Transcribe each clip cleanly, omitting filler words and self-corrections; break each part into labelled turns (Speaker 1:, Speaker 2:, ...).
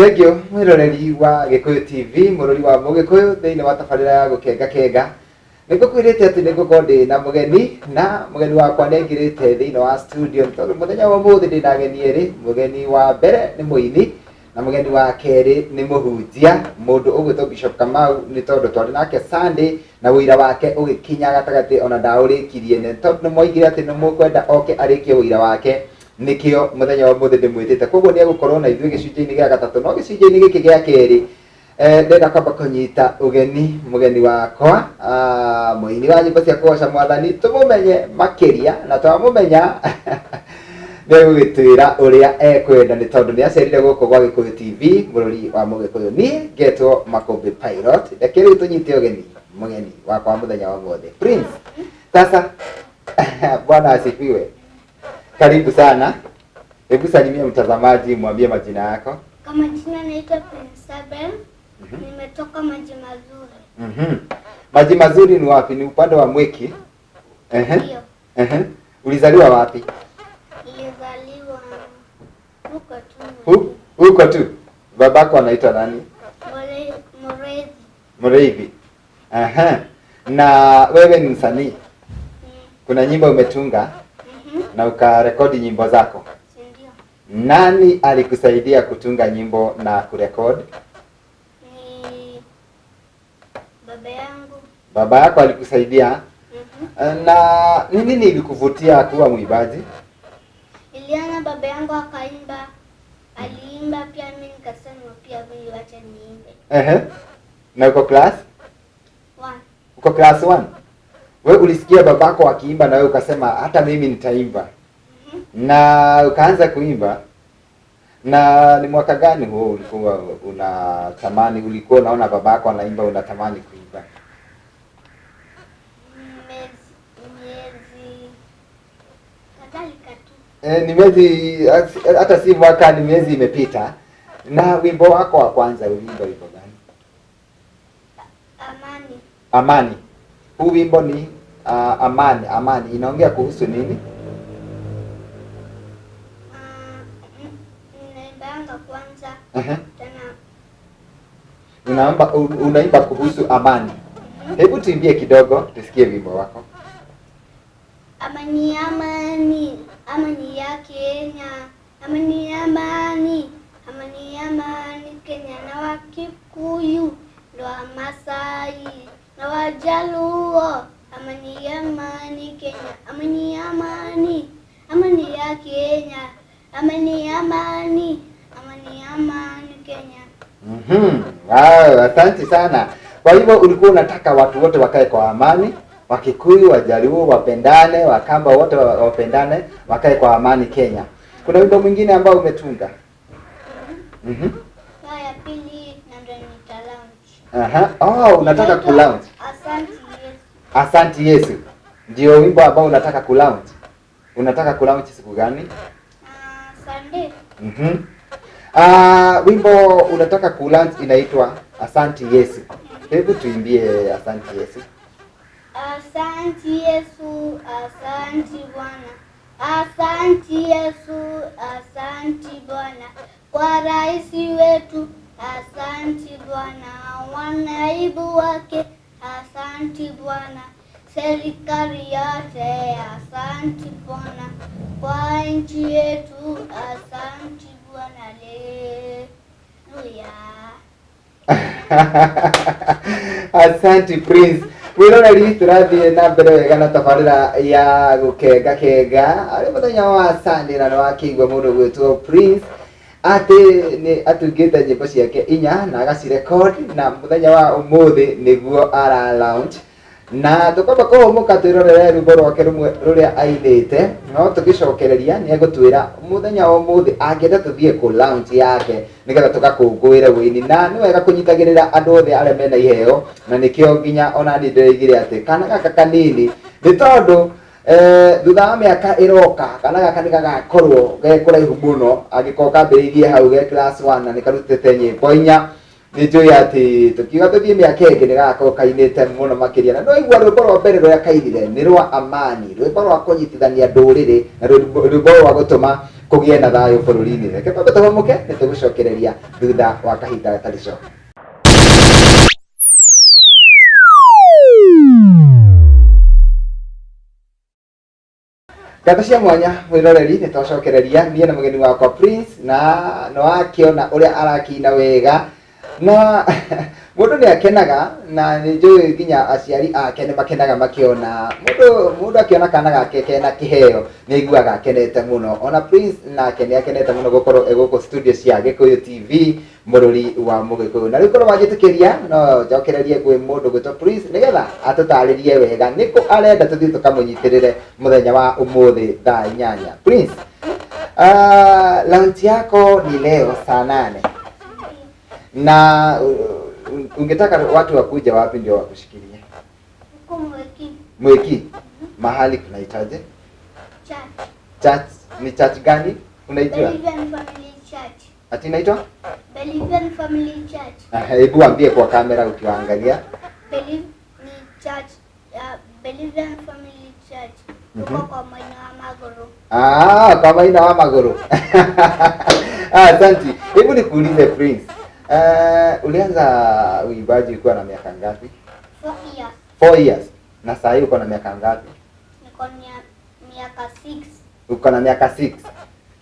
Speaker 1: Thank you mwiroreri wa Gikuyu TV, murori wa Mugikuyu thiini wa tabarira ya gukenga kenga. Nĩngũkwĩrĩte atĩ nĩngũkorwo ndĩ na mũgeni, na mũgeni wakwa nĩaingĩrĩte thĩinĩ wa studio, nĩ tondũ mũthenya wa ũmũthĩ ndĩ na ageni erĩ. Mũgeni wa mbere nĩ mũini na mũgeni wa kerĩ nĩ mũhunjia, mũndũ ũgwĩtwo Bishop Kamau, nĩ tondũ twarĩ nake Sunday na ũira wake ũgĩkinya gatagatĩ ona ndaũrĩkirie, nĩ tondũ nĩmwoigire atĩ nĩmũkwenda oke arĩkie ũira wake, nĩkĩo mũthenya wa ũmũthĩ ndĩmwĩtĩte. Koguo nĩegũkorwo na ithuĩ gĩcunjĩ-inĩ gĩa gatatũ, no gĩcunjĩ-inĩ gĩkĩ gĩa kerĩ ndĩrenda kwamba kũnyita ũgeni mũgeni wakwa, mũini wa nyĩmbo cia kũgoca mwathani, tũmũmenye makĩria, na twamũmenya nĩegũgĩtwĩra ũrĩa ekwenda, nĩ tondũ nĩ acerire gũkũ gwa Gĩkũyũ TV, bũrũri wa Mũgĩkũyũ. Niĩ ngetwo Makũmbĩ Pilot. Reke rĩu tũnyite ũgeni mũgeni wakwa mũthenya wa ũmũthĩ, Prince. Sasa Bwana asifiwe. Karibu sana. Hebu salimia mtazamaji, mwambie majina yako.
Speaker 2: Kwa majina naitwa Prince Abel. Nimetoka Maji Mazuri.
Speaker 1: Maji Mazuri ni wapi? Ni upande wa Mwiki? Ehe.
Speaker 2: Ndio.
Speaker 1: Ehe. Ulizaliwa wapi?
Speaker 2: Nilizaliwa huko tu.
Speaker 1: Huko tu. Babako anaitwa nani?
Speaker 2: Murezi.
Speaker 1: Mreithi. Aha. Na wewe ni msanii? Kuna nyimbo umetunga na ukarekodi nyimbo zako?
Speaker 2: Si ndio.
Speaker 1: Nani alikusaidia kutunga nyimbo na kurekodi?
Speaker 2: Ni baba yangu.
Speaker 1: Baba yako alikusaidia? Na ni nini ilikuvutia kuwa mwimbaji?
Speaker 2: Iliana baba yangu akaimba, aliimba pia mimi nikasema pia mimi wacha niimbe.
Speaker 1: Ehe. Na uko class?
Speaker 2: 1.
Speaker 1: Uko class 1? Wewe ulisikia babako akiimba na wewe ukasema hata mimi nitaimba. Na ukaanza kuimba. Na ni mwaka gani huo ulikuwa unatamani, ulikuwa unaona babako anaimba unatamani kuimba?
Speaker 2: Miezi kadhalika tu.
Speaker 1: Ni miezi, hata si mwaka, ni miezi imepita. Na wimbo wako wa kwanza uliimba wimbo gani?
Speaker 2: Amani.
Speaker 1: Amani. Huu wimbo ni Amani. Amani inaongea kuhusu nini?
Speaker 2: Naimbanga kwanza. Tena.
Speaker 1: Unaimba kuhusu amani. Hebu tuimbie kidogo tusikie wimbo wako.
Speaker 2: Amani, amani, amani ya Kenya. Amani, amani, amani, amani Kenya. Na Wakikuyu na Wamasai na Wajaluo. Amani, amani Kenya. Amani, amani, amani ya Kenya. Amani, amani, amani, amani Kenya.
Speaker 1: Wow, asante sana. Kwa hivyo ulikuwa unataka watu wote wakae kwa amani, Wakikuyu, Wajaluo wapendane, Wakamba wote wapendane, wakae kwa amani Kenya. Kuna wimbo mwingine ambao umetunga?
Speaker 2: Ya pili na ndio nita launch.
Speaker 1: Aha. Oh, unataka ku launch.
Speaker 2: Asante Yesu.
Speaker 1: Asante Yesu. Ndio wimbo ambao unataka ku launch. Unataka ku launch siku gani?
Speaker 2: Sunday.
Speaker 1: Wimbo unataka ku launch inaitwa Asante Yesu. Hebu tuimbie Asante Yesu.
Speaker 2: Asante Yesu, asante Bwana. Asante Yesu, asante Bwana. Kwa rais wetu, asante Bwana. Wanaibu wake, asante Bwana. Serikali yote, asante Bwana. Kwa nchi yetu, asante Bwana. Haleluya.
Speaker 1: Asante Prince. Mwiroreri, tũrathiĩ na mbere wega na tabarĩra ya gũkenga kenga arĩ mũthenya wa Sunday, na nĩwakĩigua mũndũ gwĩtwo Prince atĩ nĩ atungĩte nyĩmbo ciake inya na agacirecord, na mũthenya wa ũmũthĩ nĩguo ara launch. Na tũkwamba kũhũmũka twĩrorere rwĩmbo rwake rũmwe rũrĩa ainĩte, no tũgĩcokereria nĩ egũtwĩra mũthenya wa ũmũthĩ angĩenda tũthiĩ kũ launch yake nĩgetha tũgakũngũĩre wĩini. Na nĩ wega kũnyitagĩrĩra andũ othe arĩa mena iheo, na nĩkĩo nginya ona niĩ ndĩroigire atĩ kana gaka kanini nĩ tondũ thutha wa mĩaka ĩroka kana gaka nĩ gagakorwo ge kũraihu mũno, angĩkorwo kambĩrĩirie hau ge class 1 na nĩ karutĩte nyĩmbo inya. Nĩ njũĩ atĩ tũkiuga tũthiĩ mĩaka ĩngĩ nĩ gagakorwo kainĩte mũno makĩria. Na nĩwaigua rwĩmbo rwa mbere rũrĩa kainire nĩ rwa amani, rwĩmbo rwa kũnyitithania ndũrĩrĩ, na rwĩmbo rwa gũtũma Kũgĩe na thayũ bũrũri-inĩ. Reke twambe tũhũmũke, nĩ tũgũcokereria thutha wa kahinda gatarĩ coka. Ngatho cia mwanya mwĩroreri, nĩ twacokereria niĩ na mũgeni wakwa Prince, na nĩ wakĩona ũrĩa arakĩina wega, na mũndũ nĩ akenaga, na nĩ njũĩ nginya aciari ake nĩ makenaga makĩona mũndũ akĩona kana gake kena kĩheo, nĩ aiguaga akenete mũno. Ona Prince nake nĩ akenete mũno gũkorwo e gũkũ studio cia Gĩkũyũ TV, mũrũri wa Mũgĩkũyũ. Na rĩu korwo wanjĩtĩkĩria, no njokererie kwĩ mũndũ gwĩtwo Prince nĩgetha atũtarĩrie wega nĩkũ arenda tũthiĩ tũkamũnyitĩrĩre mũthenya wa ũmũthĩ thaa 8. Prince, launch yako ni leo saa 8, na ungetaka watu wakuja wapi ndio wakushikilie?
Speaker 2: Huko Mwiki.
Speaker 1: Mwiki? Mahali kunahitaji?
Speaker 2: Church.
Speaker 1: Church. Ni church gani? Unaijua?
Speaker 2: Believing Family Church.
Speaker 1: Ati inaitwa?
Speaker 2: Believing Family Church.
Speaker 1: Hebu waambie kwa kamera ukiwaangalia.
Speaker 2: Believe ni church ya Believing Family Church. Huko kwa Maina wa Maguru.
Speaker 1: Ah, kwa Maina wa Maguru. Asante. Hebu nikuulize Prince. Ulianza uimbaji ukiwa na miaka ngapi?
Speaker 2: 4 years.
Speaker 1: 4 years. Na sasa hivi uko na miaka ngapi?
Speaker 2: Niko na miaka 6.
Speaker 1: Uko na miaka 6.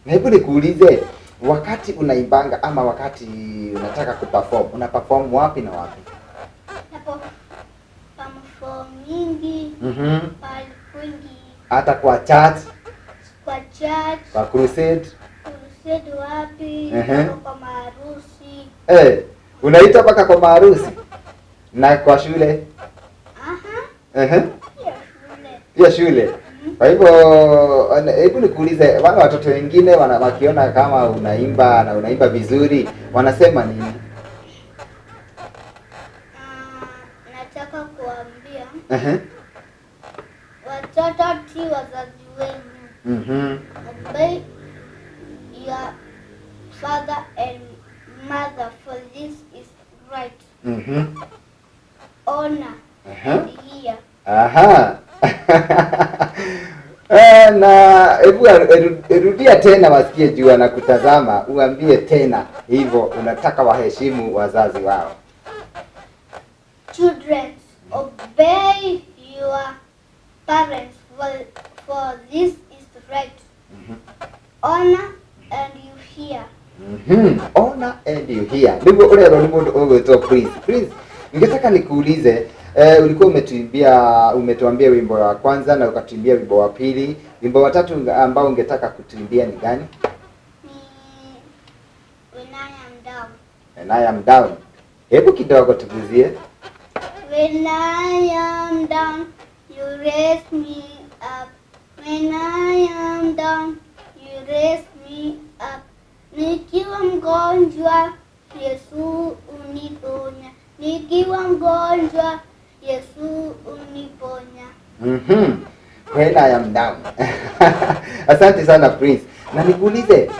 Speaker 1: Na hebu nikuulize, wakati unaimbanga ama wakati unataka kuperform, una perform wapi na wapi?
Speaker 2: Napo perform mingi. Pale kwingi.
Speaker 1: Hata kwa church?
Speaker 2: Kwa church.
Speaker 1: Kwa crusade?
Speaker 2: Crusade wapi? Kwa maharusi.
Speaker 1: Unaita mpaka kwa maharusi? Na kwa shule?
Speaker 2: Aha. Pia shule.
Speaker 1: Pia shule. Kwa hivyo hebu nikuulize, wale watoto wengine wakiona kama unaimba na unaimba vizuri, wanasema nini?
Speaker 2: Nataka kuambia watoto ti wazazi wenu. Obey your father and mother, for this is right. Honor and hear.
Speaker 1: Aha. Na hebu rudia tena wasikie juu na kutazama, uambie tena hivyo unataka waheshimu wazazi wao.
Speaker 2: Children, obey your parents, for this is right. Honor and you hear.
Speaker 1: Honor and you hear. Ndivyo urerwo ni mundu ũgwĩtwo Prince. Prince, ningetaka nikuulize, ulikuwa umetuambia wimbo wa kwanza na ukatuimbia wimbo wa pili. Wimbo wa tatu ambao ungetaka kutuimbia ni gani?
Speaker 2: Ni When I Am Down.
Speaker 1: When I Am Down. Hebu kidogo tuguzie.
Speaker 2: When I am down, you raise me up. When I am down, you raise me up. Nikiwa mgonjwa, Yesu uniponya. Nikiwa mgonjwa, Yesu uniponya.
Speaker 1: When I am down. Asante sana Prince. Na nikuulize,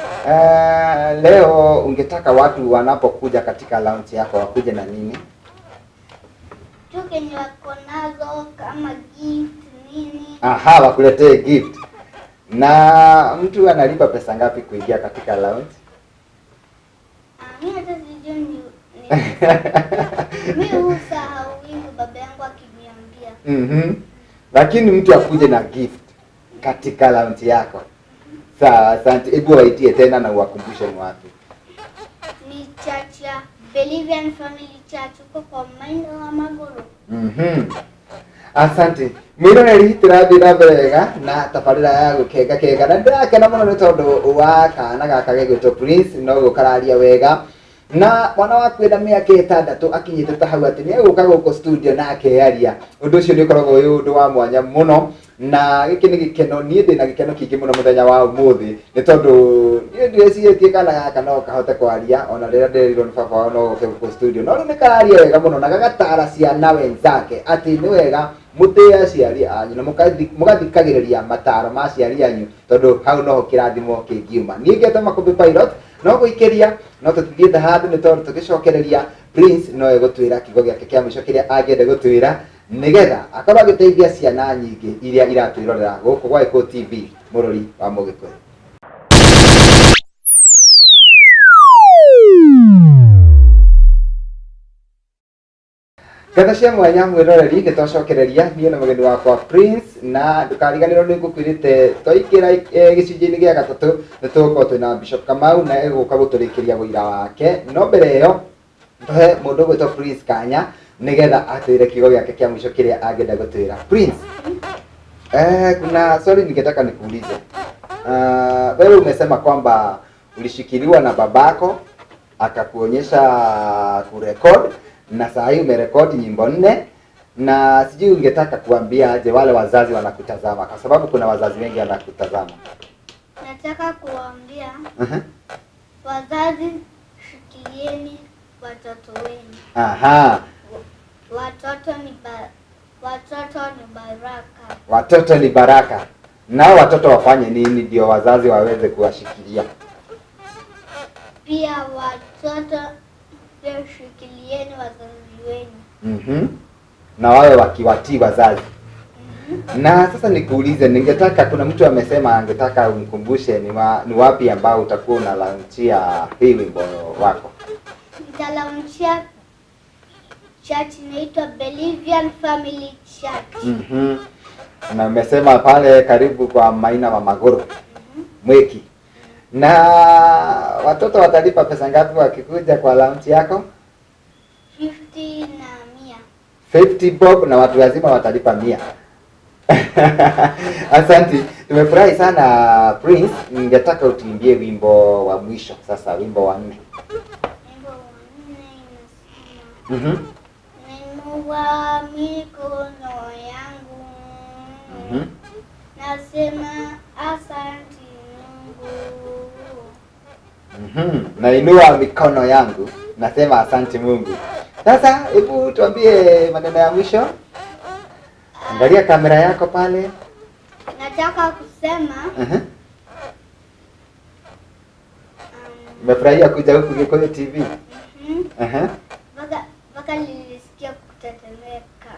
Speaker 1: leo ungetaka watu wanapokuja katika lounge yako wakuje na nini?
Speaker 2: Tu kenye wako nazo kama gift nini.
Speaker 1: Aha, wakuletee gift. Na mtu analipa pesa ngapi kuingia katika lounge?
Speaker 2: Mimi hata sijui ni mimi husahau hivyo baba yangu akiniambia.
Speaker 1: Lakini mtu akuje na gift katika lounge yako. Sawa, asante. Hebu waitie tena na uwakumbushe ni wapi.
Speaker 2: Ni church ya Believing Family Church huko kwa Maina wa Maguru.
Speaker 1: Asante. Mwiroreri, tũrathiĩ na mbere wega na tabarĩra ya gũkenga kenga, na ndĩrakena mũno nĩ tondũ wa kana gaka gegwĩtwo Prince, no gũkararia wega. Na mwana waku ena mĩaka 6 akinyĩte ta hau atĩ nĩegũka gũkũ studio na akearia. Ũndũ ũcio nĩ ũkoragwo wĩ ũndũ wa mwanya mũno, na gĩkĩ nĩ gĩkeno. Niĩ ndĩna gĩkeno kĩingĩ mũno mũthenya wa ũmũthĩ nĩ tondũ niĩ ndĩrecirĩtie kana gaka no kahote kwaria, ona rĩrĩa ndĩrerirwo nĩ baba wao no goke gũkũ studio, no rĩu nĩ kararia wega mũno na gagatara ciana wenzake atĩ nĩ wega mũtĩe aciari anyu na mũgathikagĩrĩria mataro ma aciari anyu, tondũ hau noho kĩrathimo kĩngiuma. Niĩ ngetwo Makũmbĩ Pilot, no gũikĩria no tũtithiĩte handũ nĩ tondũ tũgĩcokereria Prince no egũtwĩra kiugo gĩake kĩa mũico kĩrĩa angĩenda gũtwĩra nĩgetha akorwo agĩteithia ciana nyingĩ iria iratwĩrorera gũkũ gwa Gĩkũyũ TV, mũrũri wa Mũgĩkũyũ. Ngatho cia mwanya mwĩroreri, nĩ twacokereria niĩ na mũgeni wakwa Prince, na ndũkariganĩrwo nĩ ngũkwĩrĩte twaingĩra gĩcunjĩ-inĩ gĩa gatatũ nĩ tũgũkorwo twĩna Bishop Kamau na egũka gũtũrĩkĩria wũira wake. No mbere ĩyo tũhe mũndũ ũgwĩtwo Prince kanya nĩgetha atwĩre kiugo gĩake kĩa mũico kĩrĩa angĩenda gũtwĩra. Prince, kuna swali ningetaka nikuulize. Wewe umesema kwamba ulishikiliwa na babako akakuonyesha kurecord na saa hii umerekodi nyimbo nne, na sijui ungetaka kuambia aje wale wazazi wanakutazama, kwa sababu kuna wazazi wengi wanakutazama.
Speaker 2: Nataka kuwaambia wazazi, shikilieni watoto wenu. Watoto ni baraka.
Speaker 1: Watoto ni baraka. Nao watoto wafanye nini ndio wazazi waweze kuwashikilia?
Speaker 2: Pia watoto pia shikilieni wazazi wenu.
Speaker 1: Na wawe wakiwatii wazazi. Na sasa nikuulize, ningetaka, kuna mtu amesema angetaka umkumbushe ni wapi ambao utakuwa unalaunchia hii wimbo wako.
Speaker 2: Nitalaunchia church inaitwa Belivian Family Church.
Speaker 1: Na umesema pale karibu kwa Maina wa Magoro. Mwiki. Na watoto watalipa pesa ngapi wakikuja kwa launch yako?
Speaker 2: 50 na 100.
Speaker 1: 50 bob, na watu wazima watalipa 100. Asante, tumefurahi sana Prince. Ningetaka utuimbie wimbo wa mwisho sasa, wimbo wa nne.
Speaker 2: Wimbo wa nne inasema, nainua mikono yangu, nasema asante Mungu.
Speaker 1: Nainua mikono yangu, nasema asante Mungu. Sasa hebu tuambie maneno ya mwisho. Angalia kamera yako pale.
Speaker 2: Nataka kusema
Speaker 1: Umefurahia kuja huku Gikuyu TV?
Speaker 2: Mpaka nilisikia kutetemeka.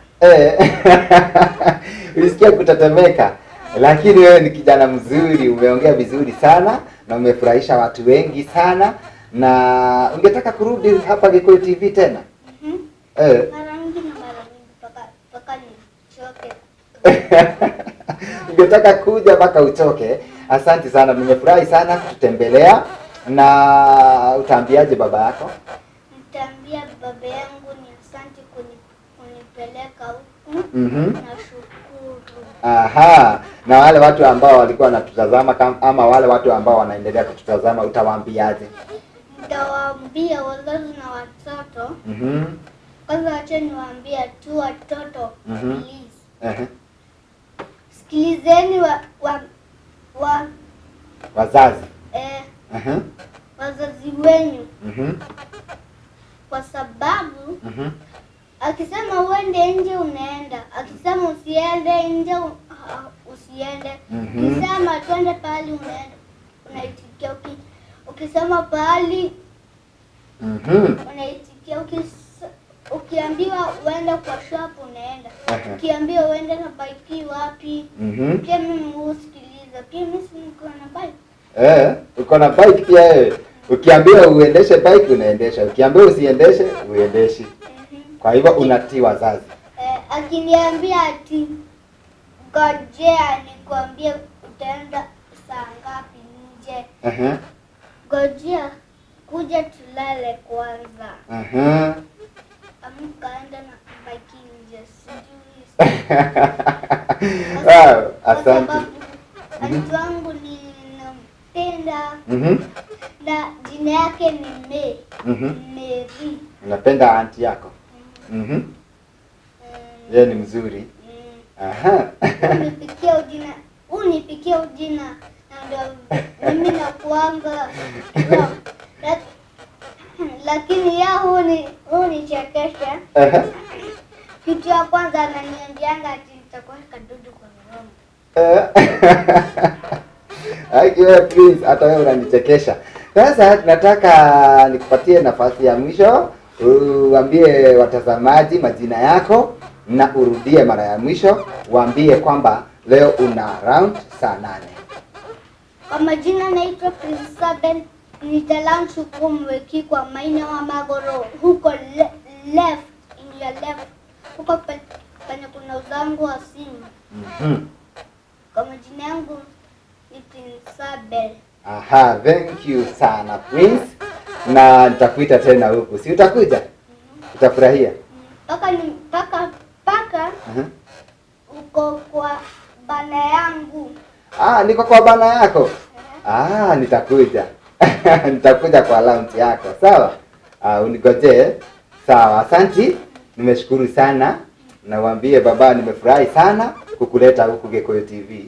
Speaker 1: Ulisikia kutetemeka. Lakini wewe ni kijana mzuri, umeongea vizuri sana na umefurahisha watu wengi sana. Na ungetaka kurudi hapa Gikuyu TV tena?
Speaker 2: Mara nyingi na mara nyingi mpaka nichoke.
Speaker 1: Ungetaka kuja mpaka uchoke. Asante sana, nimefurahi sana kututembelea. Na utaambiaje baba yako?
Speaker 2: Nitaambia baba yangu ni asante kunipeleka huku. Nashukuru.
Speaker 1: Na wale watu ambao walikuwa wanatutazama ama wale watu ambao wanaendelea kututazama utawaambiaje?
Speaker 2: Nitawaambia wazazi na watoto. Kwanza wacha niwaambie tu watoto, please. Sikilizeni wa
Speaker 1: wazazi.
Speaker 2: Wazazi wenu. Kwa sababu akisema uende nje unaenda, akisema usiende nje usiende. Ukisema twende pahali unaenda, unaitikia. Ukisema pahali unaitikia. Ukiambiwa uende kwa shop unaenda. Ukiambiwa uende na bike wapi? Pia mimi husikiliza. Pia mimi si niko na bike.
Speaker 1: Uko na bike pia wewe. Ukiambiwa uendeshe bike unaendesha, ukiambiwa usiendeshe uendeshi. Kwa hivyo unatii wazazi.
Speaker 2: Akiniambia ati ngojea nikwambie utaenda saa ngapi nje. Ngojea kuja tulale kwanza. Amka enda na bike nje, sijui.
Speaker 1: Wow,
Speaker 2: Kwa
Speaker 1: asante.
Speaker 2: sababu anti wangu ninampenda. Na jina yake ni Mary. Mary.
Speaker 1: Unapenda anti yako? Yeye ni mzuri.
Speaker 2: Unipikia uji na ndio mimi nakuanga. Lakini yeye hunichekesha. Kitu ya kwanza ananiambianga ati nitakuwa kadudu kwa mdomo.
Speaker 1: Ai, wewe please, hata wewe unanichekesha. Sasa tunataka nikupatie nafasi ya mwisho, uambie watazamaji majina yako na urudie mara ya mwisho, uambie kwamba leo una round saa 8.
Speaker 2: Kwa majina naitwa Prince Saben, nitalaunch huko Mweki kwa Maina wa Magoro, huko left, in your left. Huko penye kuna uzangu wa simu. Kwa majina yangu ni Prince Abel.
Speaker 1: Aha, thank you sana Prince, na nitakuita tena huku, si utakuja? Utafurahia.
Speaker 2: Paka ni paka paka uko kwa bana yangu.
Speaker 1: Ah, niko kwa bana yako. Ah, nitakuja. Nitakuja kwa lounge yako, sawa? Ah, unigojee. Sawa, asanti. Nimeshukuru sana. Na uambie baba nimefurahi sana kukuleta huku Gikuyu TV.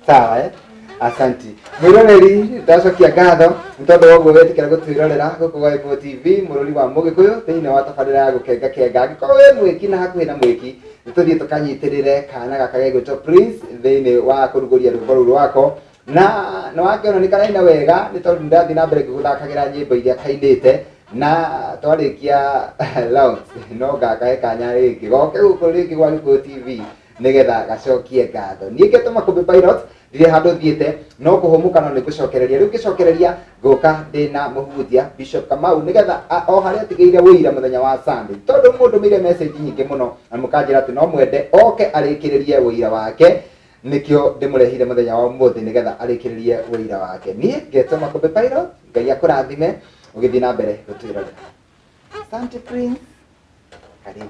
Speaker 1: Sawa eh? Asanti. Mwiroreri ndacokia ngatho nĩ tondũ wa ũguo wetĩkĩra gũtwĩrorera gũkũ gwa Gĩkũyũ TV mũrũri wa Mũgĩkũyũ thĩinĩ wa tabarĩra ya gũkenga kenga. Angĩkorwo wĩ mwĩki na hakuhĩ na mwĩki, nĩ tũthiĩ tũkanyitĩrĩre kana gaka gegwĩtwo Prince thĩinĩ wa kũrugũria rwĩmbo rũu rwako. Na nĩ wakĩona nĩ karaina wega nĩ tondũ ndathiĩ na mbere ngĩgũthakagĩra nyĩmbo iria kainĩte, na twarĩkia launch no ngakahe kanya rĩngĩ goke gũkũ rĩngĩ gwa Gĩkũyũ TV nĩgetha gacokie ngatho. Niĩ ngetwo Makũmbĩ Pilot, ndirĩ handũ thiĩte no kũhũmũka no nĩ ngũcokereria. Rĩu ngĩcokereria ngũka ndĩna mũhunjia Bishop Kamau nĩgetha o harĩa atigĩire wũira mũthenya wa Sunday, tondũ mũndũmĩire message nyingĩ mũno na mũkanjĩra atĩ no mwende oke arĩkĩrĩrie wũira wake, nĩkĩo ndĩmũrehire mũthenya wa ũmũthĩ nĩgetha arĩkĩrĩrie wũira wake. Niĩ ngetwo Makũmbĩ Pilot, Ngai akũrathime ũgĩthiĩ na mbere gũtwĩrorera. Asante Prince, karibu.